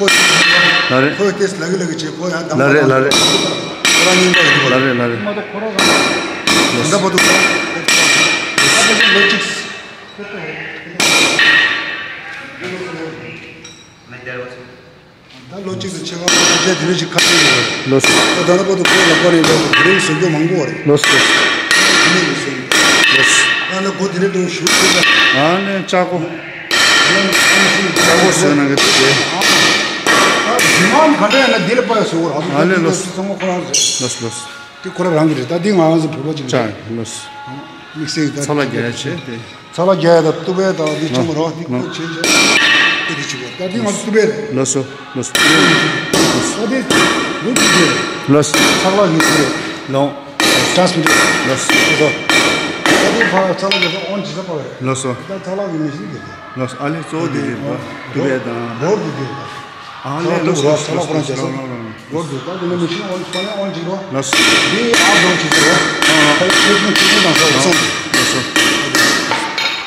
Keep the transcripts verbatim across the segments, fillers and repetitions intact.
ལགས་རེད། ཁོས་ཏེས་ལག་གི་ལག་གི་བྱེད་ཁོ་ཡང་དམ་ལགས་རེད་ལགས་རེད། ཁོ་རང་རྙིང་པ་ཡིན་པ་ལགས་རེད་ལགས་རེད། ད་ལྟ་བར་དུ་ལོ་གཅིག་ད་ལོ་གཅིག་ཏུ་ཆེ་བ་ལ་དེ་འདྲ་ཞིག་ཁ་ཕྱེ་ཡོད་རེད། ལགས་སོ། ད་ལྟ་བར་དུ་ཁོའི་ལག་པ་ནས་ཡོད་པའི་དེ་རིང་བཟོ་རྒྱུ་མང་པོ་རེད། ལགས་སོ། དེ་ནས་བཟོས། ལགས་སོ། ད་ལྟ་སྒོ་དེ་འདྲ་འགྲོ་ཞུ་ཐུབ་པ། ཨ་ནི་ལྕགས་སྒོ། ལྕགས་སྒོ་བཟོས་གནང་གི་འདུག་གས། ད་རྗེས་མ་ག་འདྲ་ཡིན་ན་འདི་ལ་པ་ཡ་བཟོ་བར་ཧ་གོ། ཨ་ནི་ལགས་སོ། ཚང་མ་ཁོ་རང་རེད། ལགས་སོ་ལགས་སོ། དེ་ཁོ་རང་རང་གི་རེད། ད་འདི་ང་རང་ཚོ་བོད་པ་ཅིག་ཅག་རེད། ལགས་སོ། དམིགས་བསལ་གྱི་ད་ཚ་ལ་རྒྱག་ཡ་བྱས་ཏེ། ཚ་ལ་རྒྱག་ཡ་ད་གཏུབ་ཡ་ད་འདི་ཆུང་མ་རོ་འདི་ཁོ་བྱས་བྱས་ཨེ་འདི་བྱེད་དགོས། ད་འདི་ང་ཚོ་གཏུབ་ཡ་རེད། ལགས་སོ་ལགས་སོ། ད་འདི་ལུག་གི་རེད། ལགས་སོ། ཚ་ལ་གི་རེད། ལོང་། ཊ་རན་སི་མི་ཊར། ལགས་སོ། ལགས་སོ། ད་འདི་ཕ་ཚ་ལ་རྒྱག་ས་ཨོན་ཇི་ས་པ་རེད། ལགས་སོ། ད་ཚ་ལ་གི་མི་ཤིན་རེད། ལགས་སོ། ཨ་ལེ་གཙོ་བོ་འདི་རེད་པ། གཏུབ་ཡ་དང་། རོ་འདི་རེད་པ། ཨ་ལེ་ལགས་སོ་ལགས་སོ། ལོ་དུ་ད་དེ་ནས་མི་ཤིན་ཨོན་ཁོ་ནས་ཨོན་ཅིག་རོ། ལགས་སོ། འདི་ཨ་བཟོ་ཅིག་རོ། ཨ་ཨ། ཁ་ལ་ཆེ་ཆུང་ཆེ་ཆུང་དང་ས་འོག་སོང་། ལགས་སོ།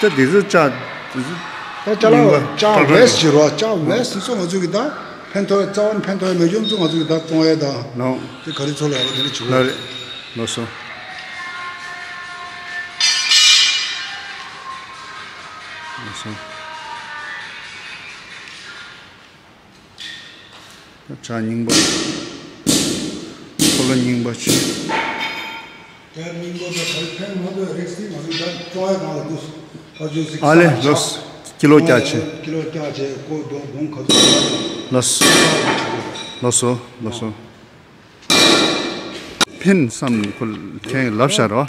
ད་དེ་ཚོ་ལྕགས་དེ་ཚོ། ད་ལྕགས་ལ་ལྕགས་ཝེསི་ཅིག་རོ། ལྕགས་ཝེསི་ཚོ་ང་ཚོ་གི་ད་ཕན་ཐོགས་རྩ་བ་ནས་ཕན་ཐོགས་མེད་ཅོམ་ཚོ་ང་ཚོ་གི་ད་གཏོང་ཡས་ད། ལགས། དེ་ག་རེ་ཚོ་ལ་ཡ་དེ་ནས་བྱུང་བ་རེད། ལགས་སོ། ལགས་སོ། ཇ་རྙིང་པ། ཁོ་ལ་རྙིང་པ་ཆུ། དེ་རྙིང་པ་དང་ག་རེ་ཕན་མ་ཐོགས་རིགས་སྲིད་མ་རིགས་ད་བཙོང་ཡ་གང་ལ་འདུག་ཨ་ལེ་ལགས་སོ། ཀི་ལོ་བརྒྱ་ཆེ། ཀི་ལོ་བརྒྱ་ཆེ་ཀོ་གདོང་གདོང་ག་ཚོད། ལགས་སོ། ལགས་སོ་ལགས་སོ། ཕན་བསམ་ཁོ་ལ་ལབ་ཤག་རོ། ཨེ་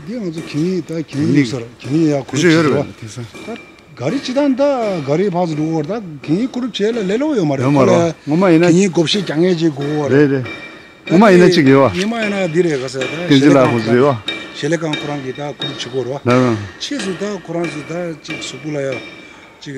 འདི་ང་ཚོ་གད་སྙིགས་ད་གད་སྙིགས་སར་གད་སྙིགས་ཡག་ཁུར་ཞིག་ཡོད་རེད་བ། དེ་ས། ད་ག་རེ་ཅི་དང་ད་ག་རེ་ཕག་ཚོ་འགྲོ་བར་ད་གད་སྙིགས་ཁུར་བྱས་ལ་ལས་སླ་བོ་ཡོད་མ་རེད། ཡོད་མ་རེད་བ། ངོ་མ་ཡིན་ན་གད་སྙིགས་བགོ་བཤའ་རྒྱག་མཁན་ཅིག་དགོས་བ་རེད། རེད་རེད། ངོ་མ་ཡིན་ན་ཅིག་ཡོད་བ། ངོ་མ་ཡིན་ན་འདི་རེད་ག་ས་ད་བསྟན་འཛིན་ལགས་ཁོང་ཚོ་རེད་བ། ཞལ་ལས་ཁང་ཁོ་རང་གིས་ད་ཁུར་བྱེད་དགོས་རེད་བ། ལགས་ལགས། ཕྱིས་སུ་ད་ཁོ་རང་ཚོ་ད་ཅིག་གཟུགས་པོ་ལ་ཡ་ཅིག་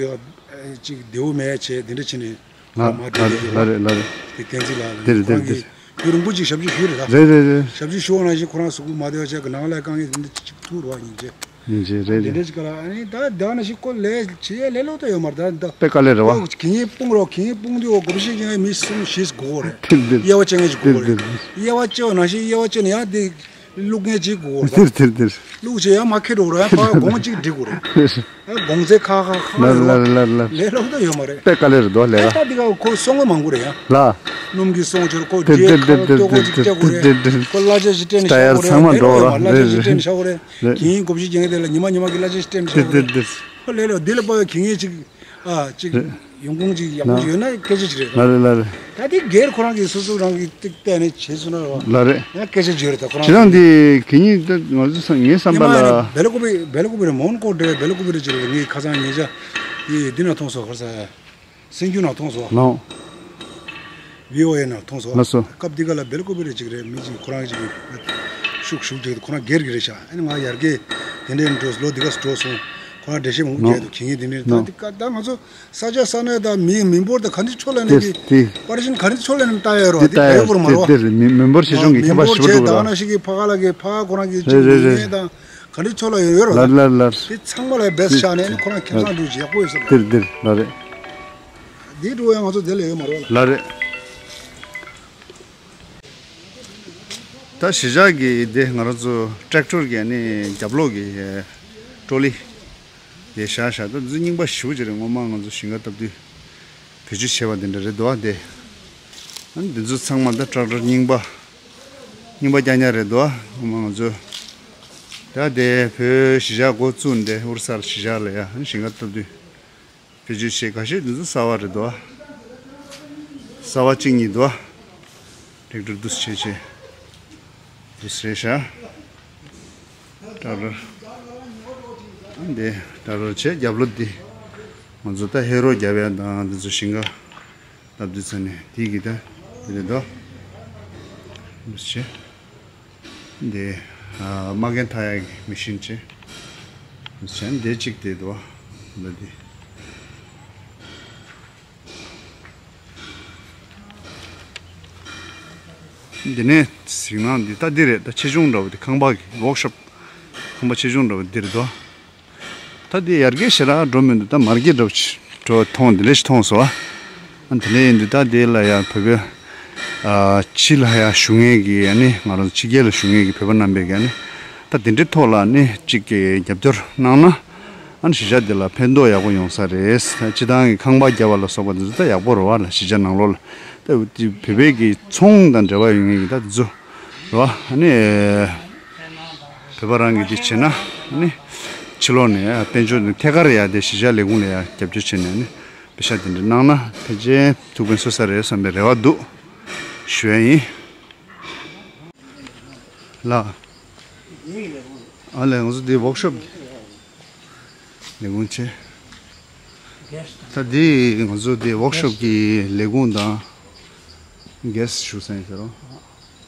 ཅིག་བདེ་བོ་མེད་བྱས་དེ་འདྲ་བྱས་ནས། ལགས་ལགས་རེད་ལགས་རེད། དེ་བསྟན་འཛིན་ལགས་ལ་འདིར་ཁོང་འདིར་གིས་འདིར། ཡུན་རིང་པོ་ཅིག་ཞབས་ཕྱི་ཞུས་རེད་ད། རེད་རེད་རེད། ཞབས་ཕྱི་ཞུ་བ་ནང་བཞིན་ཁོ་རང་གཟུགས་པོ་མ་བདེ་བ་བྱས་གི་ནང་ལ་དཀའ་ངལ་འདི་འདྲ་ཅིག་ཐུག་རོགས་ཡིན་ཅེ། ཡིན་ཅེ་རེད་འདི་རེད། འདྲ་ཅིག་ག་ལ་ཨ་ནི་ད་ད་ནང་བཞིན་ཁོ་ལས་བྱེད་ཡས་ལས་སླ་བོ་ད་ཡོད་མ་རེད་ད་ད། དཔེ་དཀའ་ལས་རེད་བ། ཁོ་གད་སྙིགས་སྤུངས་རོགས་གད་སྙིགས་སྤུངས་དུས་འོ་བགོ་བཤའ་བྱེད་མཁན་མི་གསུམ་བཞི་དགོས་རེད། འདིར་འདིར། དབྱེ་བ་བྱེད་མཁན་ཅིག་དགོས་རེད། འདིར་འདིར། དབྱེ་བ་བྱེད་པ་ནང་བཞིན་དབྱེ་བ་བྱེད་ནས་ཡང་འདི། བླུགས་མཁན་གཅིག་དགོས་རེད། དེར་དེར་དེར། བླུགས་བྱས་ཡང་མ་ཁེ་འགྲོ་རེད། ཕར་སྒོང་གཅིག་སྒྲིག་དགོས་རེད། དེར། ཡང་སྒོང་རྩེ་ཁ་ཁ་ཁ་ལ་རེད་ལ་བ། རེད་ལ་རེད། ལས་སླ་པོ་ད་ཡོད་མ་རེད། དཔེ་དཀའ་ལས་རེད་དོ་ལས་ཨ་ཀ་ད་འདི་ག་ཁོ་སོང་གི་མང་པོ་རེད་ཡ། ལ། སྣུམ་གྱི་སོང་ཆེར་ཁོ་དེར་རྗེས་དེར་ཁ་དེར་ལ་དེར་ལྟོ་གོས་ཅིག་དེར་སྐྱ་དགོས་རེད། དེར་དེར། ཁོ་གླ་ཆ་ཞིག་སྤྲད་ནས་ཊ་ཡར་ཚང་མ་འགྲོ་བ་ལས་སླ་པོ་ཡོད་མ་རེད་གླ་ཆ་ཞིག་སྤྲད་ནས་བཞག་དགོས་རེད། རེད། གད་སྙིགས་བགོ་བཤའ་རྒྱག་མཁན་དེ་ལ་ཉི་མ་ཉི་མ་གི་གླ་ཆ་ཞིག་སྤྲད་ནས་བཞག་དེར་དགོས་རེད། དེར་དེར། ཁོ་ལས་སླ་པོ་འདི་ལ་དཔག་གད་སྙིགས་ཅིག་ཨ་ཅིག་ཡོང་ཁུངས་ཅིག་ཡག་པོ་ཅིག་ཡོད་ན་སྐད་ཆ་ཅིག་རེད། ལ་རེད་ལ་རེད། ད་དེ་སྒེར་ཁོ་རང་གིས་སོ་སོ་རང་གིས་ཏིག་བལྟས་ནས་བྱས་སོང་ན་རེད་བ། ལ་རེད། ཡང་སྐད་ཆ་བརྗོད་རེད་ད་ཁོ་རང་ཁྱེད་རང་གིས། དེ་གད་སྙིགས་ད་ང་ཚོ་ས་ངའི་བསམ་པ་ཉི་མ་ལ། ཡིན་ན་སྦེལ་ཀོབ་པི་སྦེལ་ཀོབ་པི་རེད་མོན་གྷོ་རེད་སྦེལ་ཀོབ་པི་རེད་ཅིག་རེད་ངའི་ཁ་སང་ཉེ་ཆར་ཡི་འདི་ན་མཐོང་སོང་ག་རེ་ཟེར། སེམས་རྒྱུད་ནང་མཐོང་སོང་། ལགས། བྷི་ཨོ་ཨེ་ནང་མཐོང་སོང་། ལགས་སོ། སྐབས་འདི་ག་ལ་སྦེལ་ཀོབ་པི་རེད་ཅིག་རེད་མི་ཅིག་ཁོ་རང་ཅིག་ཤུགས་ཤུགས་ཅིག་ཁོ་རང་སྒེར་གྱི་རེད་ཤག་ཨ་ནི་ང་ཡར་རྒྱས་དེ་འདྲའི་འགྲོ་ལོ་འདི་ག་འགྲོ་སོང་ཁོ་རང་འགྲེལ་བཤད་མང་པོ་རྒྱག་འདུག་གད་སྙིགས་འདི་འདྲའི་ད་ལགས། འདི་ག་ད་ང་ཚོ། ས་ཆ་ས་གནས་དང་མི་མི་འབོར་དང་ག་འདྲ་ཕྱོགས་ལ་ནས་དེ་ཀྱི་དེ། པར་ཤིན་ག་འདྲ་ཕྱོགས་ལ་ནས་ལྟ་ཡོད་རོ་འདི་དེ་ལྟ་ཡོད་རེད་དེ་དེ་རེད་མི་མི་འབོར་ཆེ་ཆུང་གི་ཁྱད་པར་ཞེ་པོ་འགྲོ་གི་ར། མི་འབོར་ཆེ་ད་ནང་བཞིན་གྱི་ཕ་ག་ལ་གི་ཕ་ག་ཁོ་རང་གི་ཅིག་རེད་རེད་མི་རེད། ངན་དང་ག་འདྲ་ཕྱོགས་ལ་ཡོད་ཡོད་རོ་ལ་ལ་ལ། དེ་ཚང་མ་ལ་བེད་ཆགས་ནས་ཁོ་རང་ཁེ་བཟང་འདུག་ཅིག་ཡག་པོ་ཡོད་ས་རེད། དེ་རེད་དེ་རེད་ལ་རེད། འདི་འགྲོ་ཡང་ང་ཚོ་དེ་ལ་ཡོད་མ་རོ་ལ། ལ་རེད། ད་གཞིས་ཆགས་ཀྱི་དེ་ང་རང་ཚོ་ཊེག་ཊར་གྱི་ནི་རྒྱབ་ལོགས་ཀྱི་ཊོ་ལི་དེ་བཞག་བཞག་ད་འཛུལ་རྙིང་པ་ཞེ་པོ་ཅིག་རེད། སྔོན་མ་ང་ཚོ་ཞིང་ཁ་བཏབ་དུས་བེད་སྤྱོད་བྱས་པ་དེ་འདྲ་རེད་དོ། དེ་ཨ་ནི་འདི་ཚོ་ཚང་མ་ད་ཊེག་ཊར་རྙིང་པ་རྙིང་པ་རྐྱང་རྐྱང་རེད་དོ། སྔོན་མ་ང་ཚོ་ད་དེ་བོད་གཞིས་ཆགས་འགོ་བཙུགས་འདི་ཨོ་རི་ས་གཞིས་ཆགས་ལ་ཡ་ཨ་ནི་ཞིང་ཁ་བཏབ་དུས། བེད་སྤྱོད་བྱེད་ཁ་ཤས་འདི་ཚོ་གསར་བ་རེད་དོ། གསར་བ་གཅིག་གཉིས་དོ། ཊེག་ཊར་འདུག་སེ་བྱས་བྱས། འདུག་སེ་རེད་ཤག་ཊེག་ཊར། འདི་ཊེག་ཊར་བྱས་རྒྱབ་ལོགས་འདི། ང་ཚོ་ད་ཧེ་རོ་རྒྱབ་ཡ་དང་འདི་ཚོ་ཞིང་ཁ་བཏབ་དུས་ཚོད་ནས་དེ་གི་ད་འདི་རེད་དོ། འདུག་སེ་བྱས། འདི་ཨ་མ་རྒན་འཐག་ཡག་གི་མི་ཤིན་ཅིག་གཞན་འདི་གཅིག་དེ་འདུག་བ། འདི་འདི་ནས་ཟིང་ནང་འདི་ད་འདི་རེད། ད་ཆེ་ཆུང་འདྲ་བོ་འདི་ཁང་པ་གི་ཝོག་ཤོབ་ཁང་པ་ཆེ་ཆུང་འདྲ་བོ་འདི་རེད་དོ། ད་འདི་ཡར་རྒྱས་ཞེ་དྲག་འགྲོ་མི་འདུག་ད་མར་རྒྱས་འདྲ་བོ་ཅིག་འགྲོ་མཐོང་འདི་ལས་ཅིག་མཐོང་སོང་བ། ཨ་དེ་འདྲ་ཡིན་དུས་ད་དེ་ལ་ཡང་བོད་པའི་ཨ་ཕྱི་ལ་ཡང་བཞུགས་མཁན་གྱི་ཨ་ནི་ང་རང་ཕྱི་རྒྱལ་ལ་བཞུགས་མཁན་གྱི་བོད་པ་རྣམ་པས་ཀྱི་ཨ་ནི་ད་དེ་འདྲའི་ཐོག་ལ་ཨ་ནི་གཅིག་གི་རྒྱབ་སྐྱོར་གནང་ན་ཨ་ནི་གཞིས་ཆགས་འདི་ལ་ཕན་ཐོགས་ཡག་པོ་ཡོང་ས་རེད། ད་སྤྱི་བཏང་གི་ཁང་པ་བརྒྱབ་པ་ལ་སོགས་པ་འདི་ཚོ་ད་ཡག་པོ་རེད་བ། ལ་གཞིས་ཆགས་ནང་ལོགས་ལ་ད་བོད་པའི་གི་ཚོང་དང་འབྲེལ་བ་ཡོད་མཁན་གྱི་ད་འདི་ཚོ་རེད་བ། ཨ་ནི་བོད་པ་རང་གི་འདི་བྱས་ན་ཨ་ནི་ཕྱི་ལོགས་ནས་དཔལ་འབྱོར་ནས་ཐད་ཀར་ཡ་དེ་གཞིས་ཆགས་ལས་ཁུངས་ལ་ཡ་རྒྱབ་སྐྱོར་བྱས་ནས་ཨ་ནི། པེ་ཤག་དེ་འདྲ་གནང་ན་ཕལ་ཆེར་ཐུགས་ཕན་གསོས་ས་རེད་བསམ་པའི་རེ་བ་འདུག་ཞུ་ཡ་ཡིན། ལགས། ཨ་ལས་ང་ཚོ་འདི་ཝོག་ཤོབ་ལས་ཁུངས་བྱས། ད་འདི་ང་ཚོ་འདི་ཝོག་ཤོབ་ཀྱི་ལས་ཁུངས་དང་གེ་སི་བཞུགས་ས་ཡིན་ཟེར་རོ།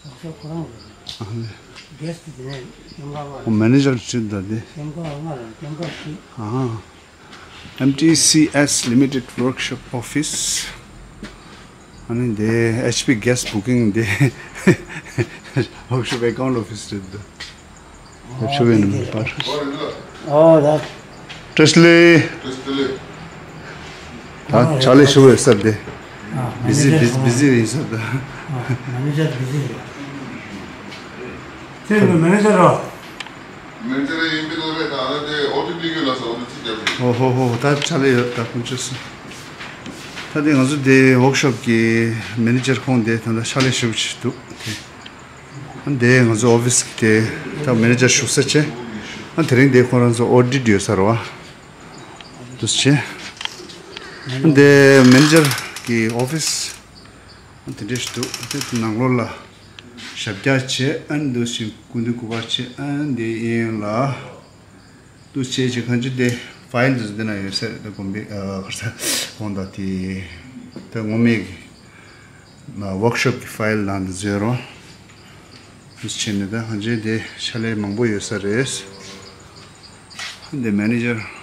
ཨོ་ཁོ་རང་རེད། ཨ་ནི། གེ་སི་དེ་ནས་ཡོང་ག་ཨོ་མེ་ནེ་ཇར་ཅིག་ད་དེ། ཡོང་ག་ང་རེད། ཡོང་ག་ཞིག་ཨ། ཨེམ་ཊི་སི་ཨེས་Limited Workshop Office། ཨ་ནི་དེ་ཨེཆ་པི་གེ་སི་བུ་ཀིང་དེ་ཝོག་ཤོབ་ཨེ་ཀའུན་ཊི་ཨོ་ཕི་སི་རེད་འདུག་ཝོག་ཤོབ་ཨེ་ནམ་པར། ཨོ་ད། བཀྲ་ཤིས་བདེ་ལེགས། ད་ཕྱག་ལས་ཞུ་བའི་སར་དེ། ཨ་བི་ཟི་མེ་ནེ་ཇར་བི་ཟི་ཁོང་བི་ཟི་ཡིན་སར་ད། ཨ་མེ་ནེ་ཇར་བི་ཟི་རེད། ཁྱེད་ཀྱི་མེ་ནེ་ཇར་རོ། མེ་ནེ་ཇར་ཡིན་པའི་ལོ་རེ་ད་ཨ་ད་དེ་ཨོ་ཌི་ཊི་ལི་གི་ལ་སོགས་ཨོ་ཌི་ཊི་རྒྱབ་རེད། ཨོ་ཧོ་ཧོ། ད་ཕྱག་ལས་ཡོད་ད་ཁོང་ཆུ་སོ། ད་དེ་ང་ཚོ་དེ་ཝོག་ཤོབ་ཀྱི་མེ་ནེ་ཇར་ཁོང་དེ་ད་ལྟ་ཕྱག་ལས་ཞུ་བཞིན་འདུག་དེ། ཨ་འདི་ང་ཚོ་ཨོ་ཕི་སི་གི་དེ་ད་མེ་ནེ་ཇར་བཞུགས་ས་བྱས། ཨ་དེ་རིང་དེ་ཁོ་རང་ཚོ་ཨོ་ཌི་ཊི་ཡོད་ས་རེད་བ། འདུག་སེ་བྱས། ཨ་འདི་མེ་ནེ་ཇར་གི་ཨོ་ཕི་སི་ཨ་དེ་འདྲས་ཞིག་འདུག་དེ་ནང་ལོགས་ལ་ཞབས་བཀྱག་བྱས། ཨ་འདུག་སེ་སྐུ་མདུན་སྐུ་པར་བྱས། ཨ་འདི་ཡན་ལ། ཏུ་ཆེ་ཆེ་གང་ཅི་དེ་ཕ་ཡིལ་དུ་དེ་ན་ཡོད་ཟེར། དེ་དགོན་པའི་ཨ་གར་ས་གོང་དང་དེ་ད་ངོ་མའི་ཝོག་ཤོབ་ཀྱི་ཕ་ཡིལ་ནང་དུ་འཛུལ་རོགས། དུ་ཆེ་ནི་ད་གང་ཅི་དེ་ཕྱག་ལས་མང་པོ་ཡོད་ས་རེད། དེ་མེ་ནེ་ཇར་